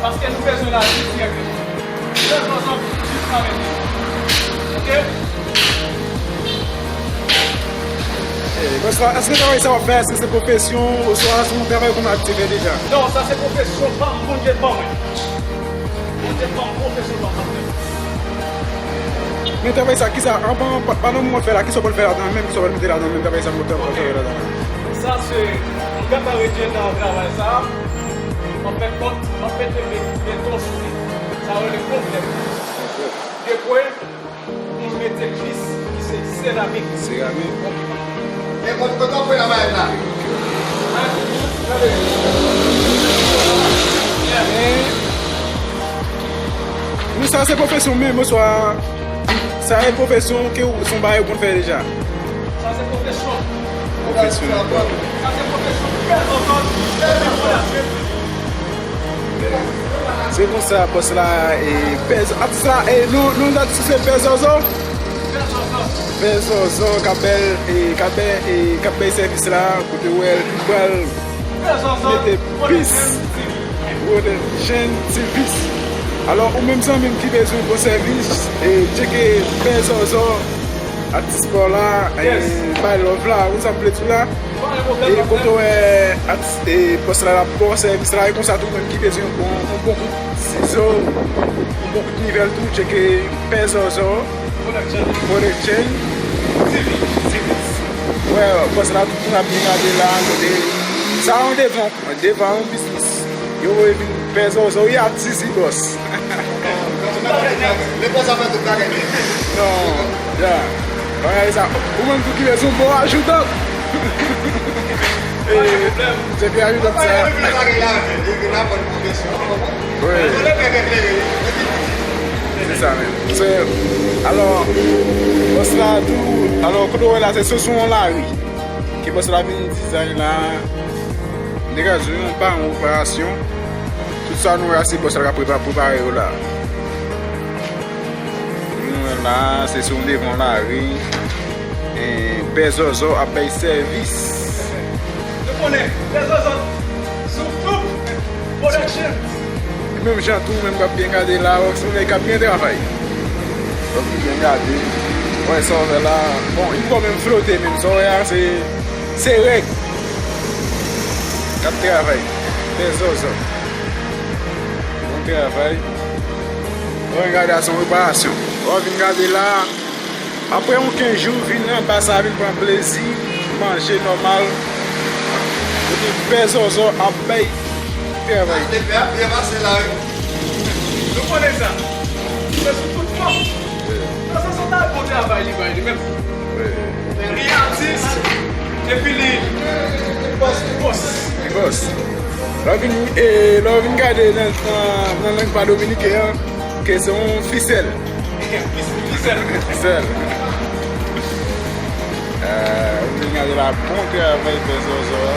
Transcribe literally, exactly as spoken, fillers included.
Paske nou bezwen lavi dirèkteman. Bèl pòz anpil, jis nan men. Ok? Bòs la, èske travay sa w ap fè, èske se pwofesyon, oswa se yon travay ou konn abitye fè deja? Non, sa se pwofesyon pa m, Bondye ban mwen. Bondye ban m pwofesyon pa m ap fè. Men travay sa, kisa, anvan, pa, pandan w ap fè la, kisa w pral fè ladan menm, kisa w pral mete ladan menm, travay sa, w pral fè ladan? Sa se, m gentan retire nan travay sa, m ap fè kòt, m ap mete be-, beton sou li. Sa yo rele konkrè. Dekwe, m mete plis ki se seramik. Seramik. E kote, kote w ap fè travay la? Men, nou sa se pwofesyon menm, oswa sa e pwofesyon ke w, se yon bagay ou konn fè deja? Sa se pwofesyon. Pwofesyon ankò. Sa se pwofesyon pè zòzò. Se konsa, bòs la, e, pè zò-, atis la, e, non, non, atis se Pè Zòzò. Pè Zòzò k ap bèl, e, k ap bèl, e, k ap bay sèvis la, kote w wè l, li pral mete pis. Roden Jèn T V. Alò, ou menm zanmi m ki bezwen bon sèvis, e, tcheke Pè Zòzò, atis pa w la, e, bay love la, ou sa m vle di w la. E kote w wè atis, e, bòs la, l ap ba w sèvis la, e konsa tou menm ki bezwen yon, yon bon kout sizo, yon bon kout nivèl tou, tcheke Pè Zòzò, Production, T V, T V. Wè, bòs la, tout moun ap vin gade la, kote sa yon devan, devan yon biznis. Yo voye vin Pè Zòzò, wi, atis, wi, bòs. Nenpòt sa fè tout bagay. Non, ya. Bagay sa. Ou menm tou ki bezwen bon ajoutan. E, se te ajoutan sa. Wi. Se sa menm. Se, alò, bòs la tou, alò, kote w wè la, se sou, sou yon lari. Ke bòs la vin dizay la. M te ka di w yon pa yon reparasyon. Tout sa nou wè a, se bòs la k ap prepa-, prepare yo la. Nou wè la, se sou devan lari. E, Pè Zòzò ap bay sèvis. Nou konnen, Pè Zòzò sou tout production. Menm jan tou, menm k ap byen gade la, wè se yon nèg k ap byen travay. Donk, li byen gade. Wè, sa w wè la. Bon, li poko menm flote menm. Sa w wè a, se, se règ. K ap travay. Pè Zòzò. Bon travay. Bon, gade a, se yon reparasyon. Bon, vin gade la. Apre yon kenz jou, vin anba sa, vin pran plezi, manje nòmal. Epi Pè Zòzò ap bay travay. Depi ap byen pase la, wi. Nou konnen sa. Se sou tout fòm. Nan sans sa, bon travay li bay li menm. Li atis, epi li bòs, li bòs. Li bòs. Lè w vin, e, lè w vin gade nan, nan, nan lang pa dominiken an, ke se yon fisèl. Fisèl. Fisèl. E, ou vin gade la, bon travay Pè Zòzò a.